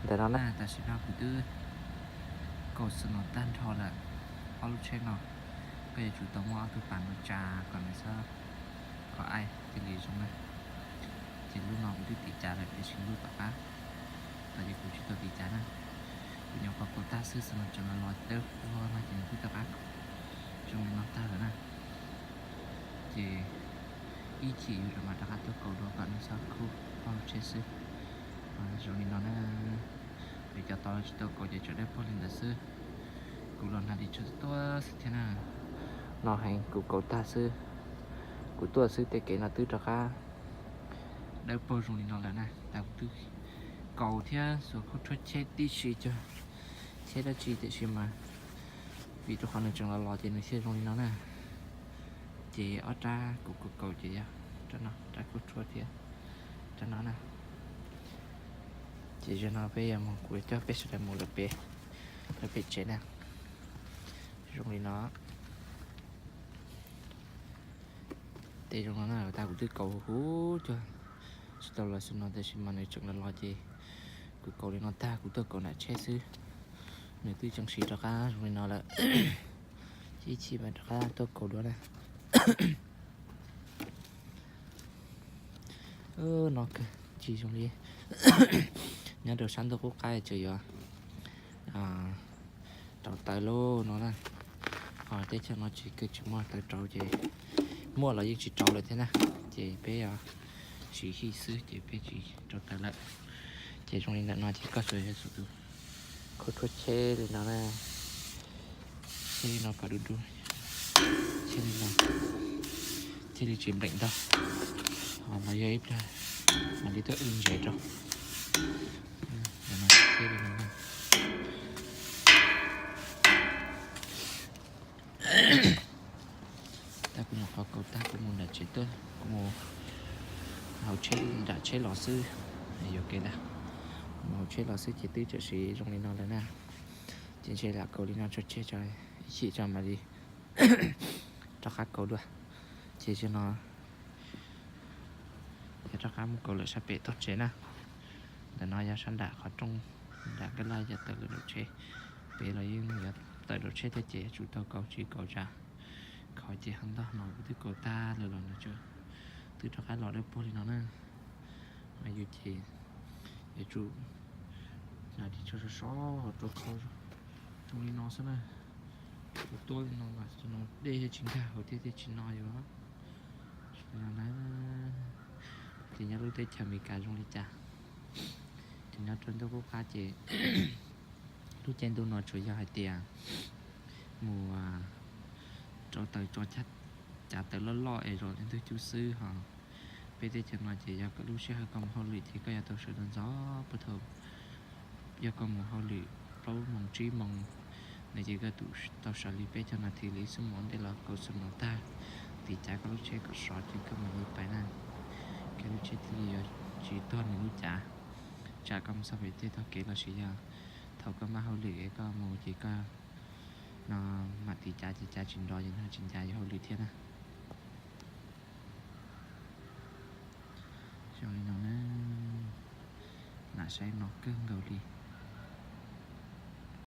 Ntawm no na, tam sim no kuv twb kaus xwb no tag nrho lawm. Ob lub tsheb no, koj yuav tsum tau muab ob tug pas no tsa kom nws txhob kho aib thiaj li zoo na. Ces lub no kuv twb tiv cav lawm tiam sis lub tom qab, tam ces kuv tsis tau tiv cav na. Kuv nyuam qhuav kaus tag xwb xwb no tseem los los dawb vog no ces nws twb rov qab zoo li no tag lawm na. Ces ib chim yus mam rov qab tuaj kaus dua kom nws txhob khub ob lub tsheb xwb. Zoo li no na, vim cov tod tsis tau kaus ces tseem dawb paug li ntawd xwb. Kuv los nag li tshaj tuaj xwb thiab na. No heev, kuv kaus tag xwb, kuv tuaj xwb tej kev no twb rov qab dawb paug zoo li no lawm na. Tag kuv twb kaus thiab xuas khaub tshuab cheb tib si cog cheb dab tsi tiam sis mas vim rau qhov nws tseem los los ces nws thiaj zoo li no na. Ces ob rab kuv kaus kaus ces yog rab no, rab khaub tshuab thiab rab no na. Ces zaum no peb yuav mus, kuv yuav coj peb sawv daws mus lawm pem, lawm pem tsev na. Zoo li no. Tej zoo no na, tag kuv twb kaus huv huv cog tsis tau los xwb no tab sis mas nws tseem los los ces kuv kaus li no tag kuv tuaj kaus nram tsheb xwb, nws twb tseem siv rov qab zoo li no lawm. Ces ib chim mam rov qab tuaj kaus dua na. No kawg tsis zoo li nyob rau sab ntuj qub qab tseem yuav rauv taws lauj no na. Ho teb chaws no tsis, kawg tsis muaj taws rauv ces muaj los yeej tsis rauv lawm thiab na. Ces peb siv hij xwb ces peb tsis rauv taws lawm. Ces zoo li ntawm no ces koj tsuas yog xuas tus khaub tshuab cheb li no na. Cheb li no kom du du, cheb li no thiaj li tsis npleem ntau. Ho los yog ib pliag mam li tuaj wb ntsev rau. Cheb li no. Tag kuv nyuam qhuav kaus tag kuv mus nram tsev tuaj, kuv mus hauv tsheb, nram tsheb los xwb. Yuam kev ntag, mus hauv tsheb los xwb ces twb tseem siv zoo li no lawm na. Ces ntshe lam kaus li no tso tseg tso, ib chim tso mam li rov qab kaus dua. Ces zaum no yog rov qab mus kaus lawm sab pem tog tsev na. Ntawm no yog sab nram qhov rooj, nram kab laj yog tawm lawm daus tsheb. Pem los yeej yuav tawm daus tsheb thiab ces yuav tsum tau kaus, tsis kaus tsam khov ces ho ntog no kuv twb kaus tag lawm los nws twb rov qab los dawb paug li no na. Yus ces yuav tsum hnav ris tsho sov sov hauv rau kho zoo li no xwb na. Kuv tuaj li no mas no dej thiaj tsis nkag hauv thiab thiaj tsis no yus. Ces nyob lub teb chaws Amelikas zoo li cas, ces nyob rau ntuj qub qab ces lub caij ntuj no tsuas yog hais tias mus rauv taws tso cav taws loj loj es zom li ntug cub xwb ho. Peb teb chaws no ces yog koj lub sij hawm koj mus hauj lwm ces koj yuav tau sawv ntxov ntxov puag thaum, yog koj mus hauj lwm plaub moos tsib moos no ces koj tau sawv li peb caug nas this li xwb mus ua ntej los kaus xwb no tag, tiv cav koj lub tsheb kom sov ces koj mam li pais na. Koj lub tsheb thiaj li yuav tsis tuag nws lub cav, tsam koj mus txog pem tej tog kev los sis yog thaum koj maj hauj lwm es koj mus ces koj no mam tiv cav ces cav tsis nrov ces nws tsis ncav yus hauj lwm thiab na. Zoo li no na, lam saib no kawg nkaus li.